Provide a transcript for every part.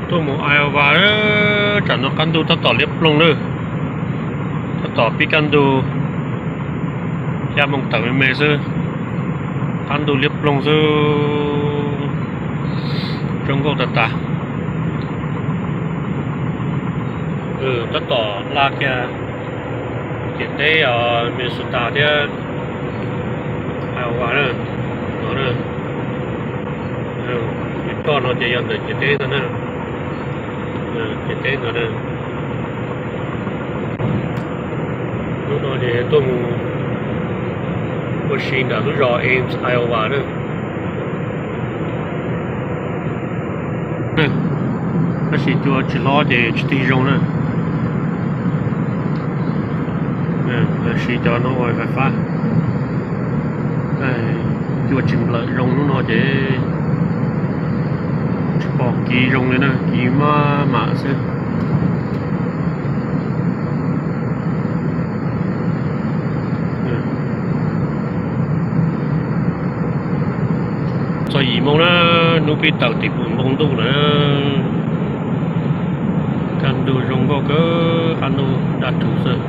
Tuaj mus Iowa, tsam no qab ntuj tab tom liab ploog lawm, tab tom pib kaj ntug, xya moos tawm me me xwb, qab ntuj liab ploog xwb, zoo nkauj tas tas. Tab tom hla kiag ciam teb Minnesota thiab Iowa na, no na. Cov roj no ces yog ntawm ciam teb ntag na, ciam teb ntag na. Hnub no ces tuaj mus ua si ntawm lub zos Ames, Iowa na. Tab sis cua tsis hlob ces tsis tig zoo na. Lawv siv cov no ua fais fab, cua tsis nplawm zoo hnub no ces tsis pom kiv zoo li na, kiv maj mam xwb. Txog yim moo na, hnub pib tawm tim pus npoo ntuj lawm. Kaj ntug zoo nkauj kawg, kaj ntug daj rhuv xwb.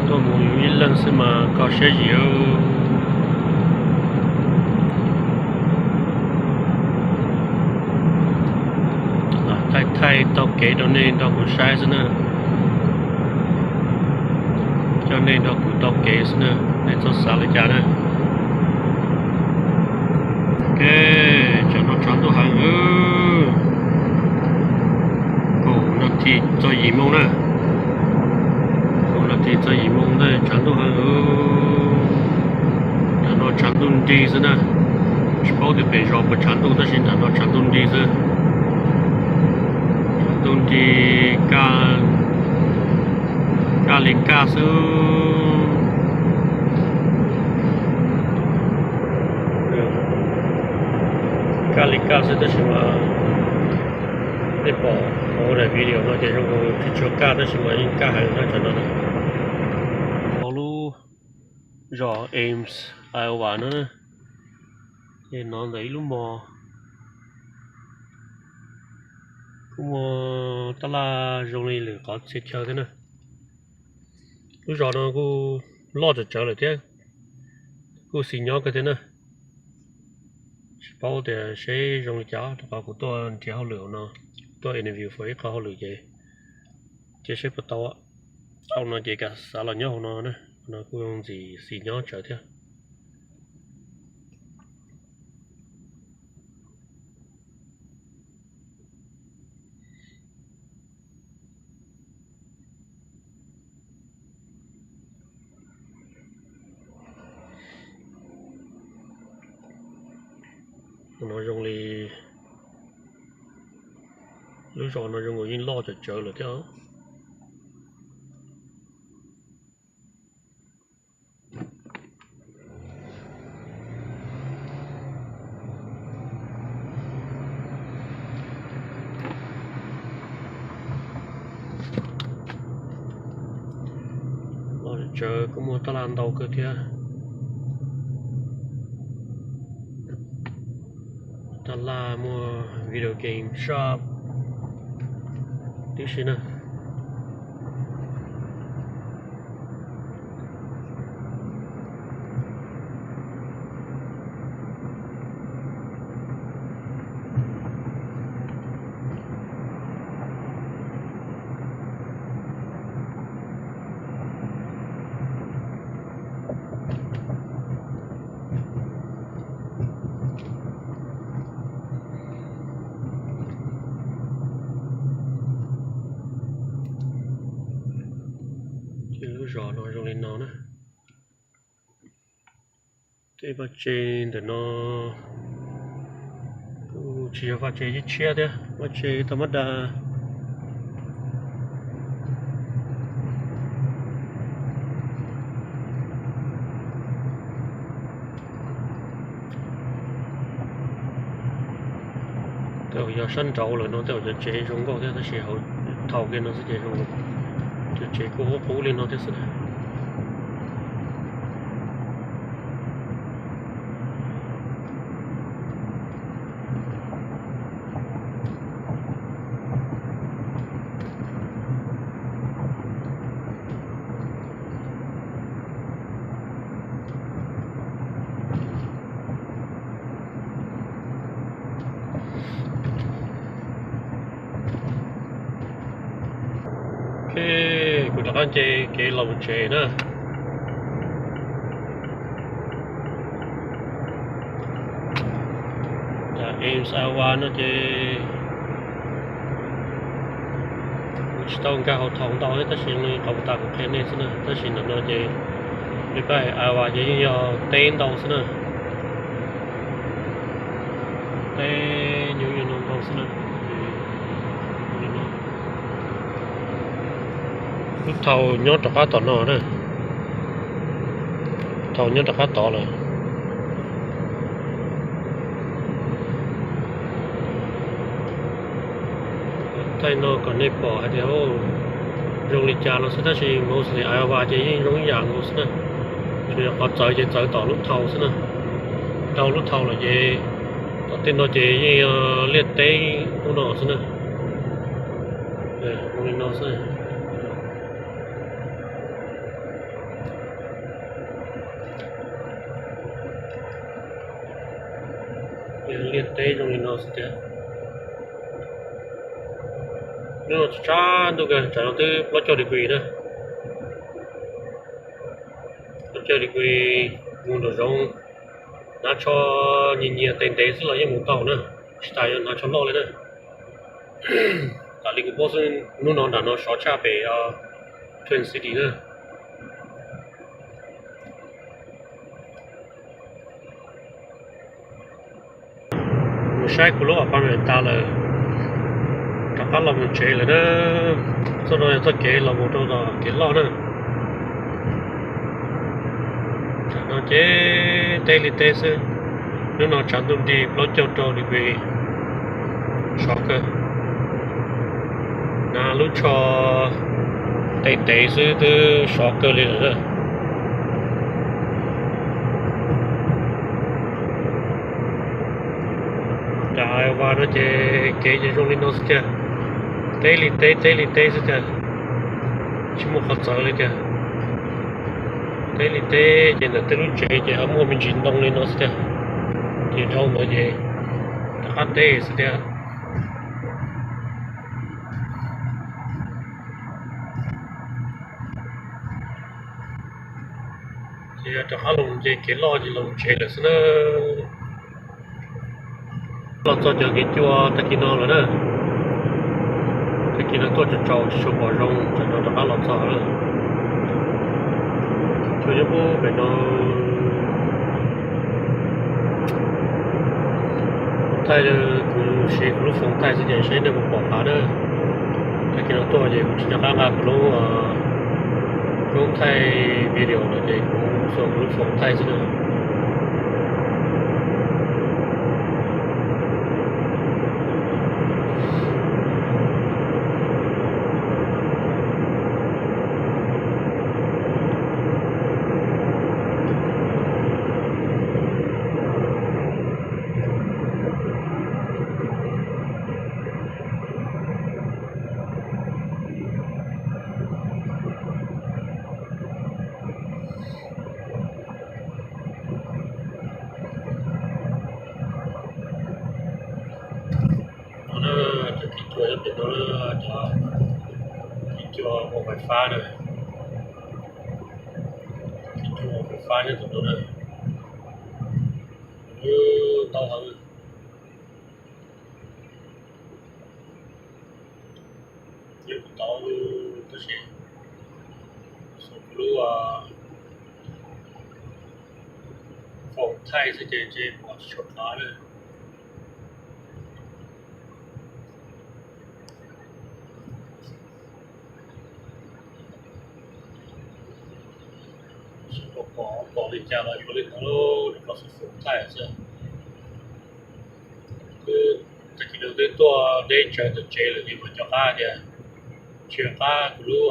Tuaj mus yus ib leeg xwb mas kho siab zim. Thaij thaij taug kev rau nej nrog kuv saib xwb na. Coj nej nrog kuv taug kev xwb na, nej txhob xav li cas na. Ok, tsam no tshav ntuj heev. Kaum nas this txog yim moo na. Kaum nas this txog yim moo ntawd tshav ntuj heev. Nram no tshav ntuj nrig xwb na. Tsis paub tias pem zos puas tshav ntuj tab sis nram no tshav ntuj nrig xwb. Tshav ntuj nrig kaj, kaj li kaj xwb. Kaj li kaj xwb tab sis mas nej pom hauv daim video no ces zoo nkaus tsis tshua kaj tab sis mas yeej kaj heev na tsam no. Hauv lub zos Ames, Iowa no, ces no ntawm ib lub mos kuj muaj tab laj zoo li lwm qhov txhia chaw thiab na. Lub zos no kuj loj tsawv tsawv lawm thiab, kuj xis nyob kawg thiab na. Tsis paub tias seb zoo li cas rau qhov kuv tuaj nrhiav hauj lwm hauv no, tuaj interview for ib qho hauj lwm ces cia seb puas tau. Hauv no ces kam xav los nyob hauv no na, hauv no kuj ntxim xis nyob tsawv thiab. No zoo li, lub zos no zoo nkaus yeej loj tsawv tsawv lawm thiab. Loj tsawv kuj muaj tab laj ntau kawg thiab. Tab laj muaj video game shop tib si na. Lub zos no zoo li no na. Tej vaj tse ntawm no kuj tsis yog vaj tse tshiab tshiab thiab, vaj tse tau mab da. Tej zaum yog sab nraud lawm no tej zaum cov tsev zoo nkauj thiab tab sis hauv thaum kiag no xwb ces zoo, cov tsev kuj qub qub li no thiab xwb na. Kuv rov qab nce kev los mus tsev na. Cas Ames Iowa no ces kuv tsis tau nkag hauv thaum ntau thiab, tab sis li qhov tas kuv qhia nej xwb na. Tab sis ntawm no ces peb pab Iowa ces yeej yog teb ntau xwb na. Teb nyob no ntau xwb na. Lub thau nyob rov qab tom no na. Thau nyob rov qab tod lawm. Thaij no kom nej pom hais tias zoo li cas no xwb, tab sis mostly Iowa ces yeej zoo ib yam nkaus xwb na. Tsuas yog qhov txawv ces txawv tom lub thau xwb na. Dhau lub thau lawm ces tom tej no ces yeej yog liaj teb ub no xwb na. Zoo li no xwb. Liaj teb zoo li no xwb tiag. Hnub no tshav ntuj kawg, tsam no twb plaub caug degree na. Plaub caug degree, mus nraum zoov hnav tsho nyias nyias tes ntev xwb los yeej mus tau na, tsis tas yuav hnav tsho loj li na. Tam li kuv paub xwb, hnub no nram no sov tshaj pem Twin City na. Mus saib kuv lub apartment tas lawm, rov qab los mus tsev lawm na. Txoj no yog txoj kev los mus rau tom kev loj na. Tam no ces teb li teb xwb. Hnub no tshav ntuj nrig plaub caug rau degree, sov kawg. Hnav lub tsho tes ntev xwb twb sov kawg li lawm na. Nram Iowa no ces kev ces zoo li no xwb tiag, teb li teb, teb li teb xwb tiag, tsis muaj qhov txawv li tiag. Teb li teb ces ntawm tej lub tsev ces ho muaj me ntsis ntoo li no xwb tiag, ces dhau ntawd ces rov qab teb xwb tiag. Ces yog rov qab los nce kev loj ces los tsev lawm xwb na. Los txog cov kev cua tag kis no lawm na. Tag kis no tuaj tsaus tsaus tsis tshua pom zoo, tsam no rov qab los txog lawm. Cua nyob pem no. Thaij kuv siv kuv lub foos thaij xwb ces saib nej puas pom qab na. Tag kis no tuaj ces kuv tsis nco qab nqa kuv lub, lub thaij video lawm ces kuv xuas kuv lub foos thaij xwb na. No na, cov kev cua nyob pem no na, cov kev cua ua fais fab na. Kev cua ua fais fab nyob tom no na. Tau heev. Yeej tau, tab sis xuas kuv lub foos thaij xwb ces ntshe pom tsis tshua qab na. Tsis pom, pom li cas los yuav li ntawd, rau qhov xuas foos thaij xwb. Twb tag kis no twb tuaj deb tsawv tom tsev lawm ces mas cov qab tias tsis nco qab kuv lub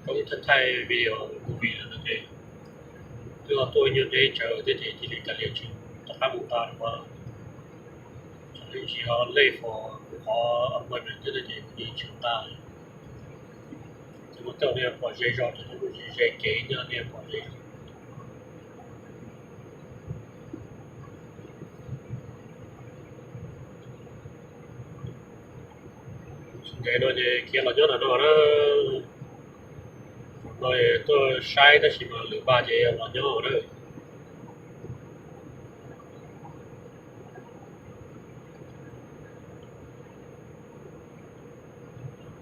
koob thaij thaij video movie lawm no ces twb ho tuaj ib nyuag deb tsawv thiab ces cia li kav liam tsis rov qab mus nqa rau qhov thaum twg tsis ho lej fo kuv qhov appointment thiab no ces kuv yeej tsis nqa li. Ces ua rau nej pom ze zog, ces nej kuj ze kev thiab nej pom ze zog. Ntev no ces khiav los nyob ntawm no na. No tuaj saib tab sis mas lwm pab ces los nyob na.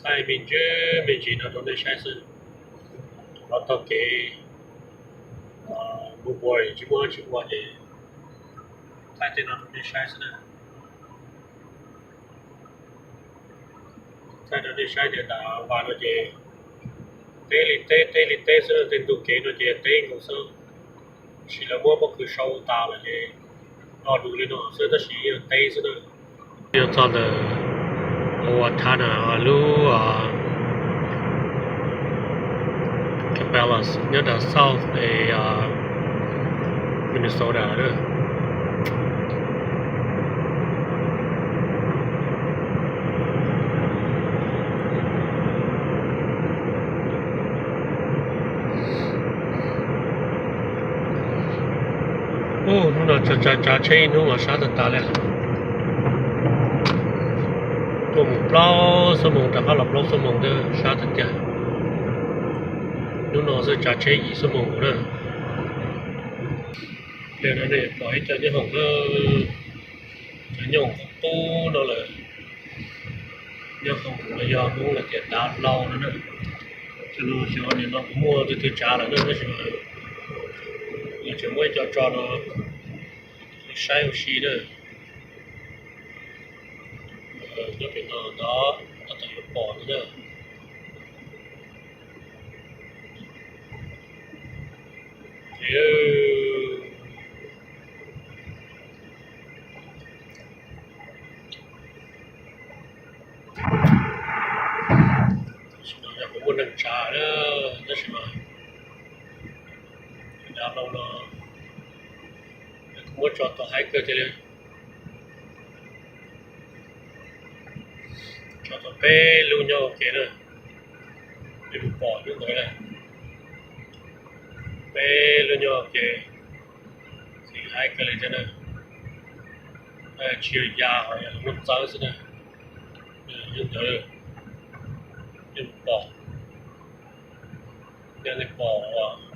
Thaij me ntsis me ntsis no rau nej saib xwb. Los taug kev mus ua tsis muaj dab tsi ua ces thaij tej no rau nej saib xwb na. Thaij rau nej saib tias nram Vas no ces teb li teb, teb li teb xwb, tej ntug kev no ces teb nkaus xwb. Tab sis lawv muab pob kws sau tas lawm ces noj du li no xwb tab sis yog teb xwb na. Yog txog ntawm Owatonna lub Cabela's nyob rau south es Minnesota na. Hnub no tsav tsheb ib hnub mas sab tag tas li. Tuaj mus plaub xuab moos rov qab los plaub xuab moos thiab sab tag tiag. Hnub no xwb tsav tsheb yim xuab moos nkaus na. Pliag no nej pom ib co nyob hoom na, cov nyob hoom qub no lawm. Nyob hoom los yog Hmoob los tias dav hlau no na. Cov no xyov nim no puas muaj twg twg tsav lawm na tab sis mas tseem muaj ib co tso no saib ua si na. Nyob pem no ntawd tab tom yuav pom no na. Tam sim no yog kuv muaj neeg tsav na, tab sis mas dav hlau no kuv muab tso tau haib kawg thiaj li. Tso tau peb lub nyob ua ke na, peb lub pom lub ntawd na, peb lub nyob ua ke, txiv haib kawg li thiab na. Tsis yog ya, ho yog lub txawb xwb na. Lub ntawd, nej pom, nej pom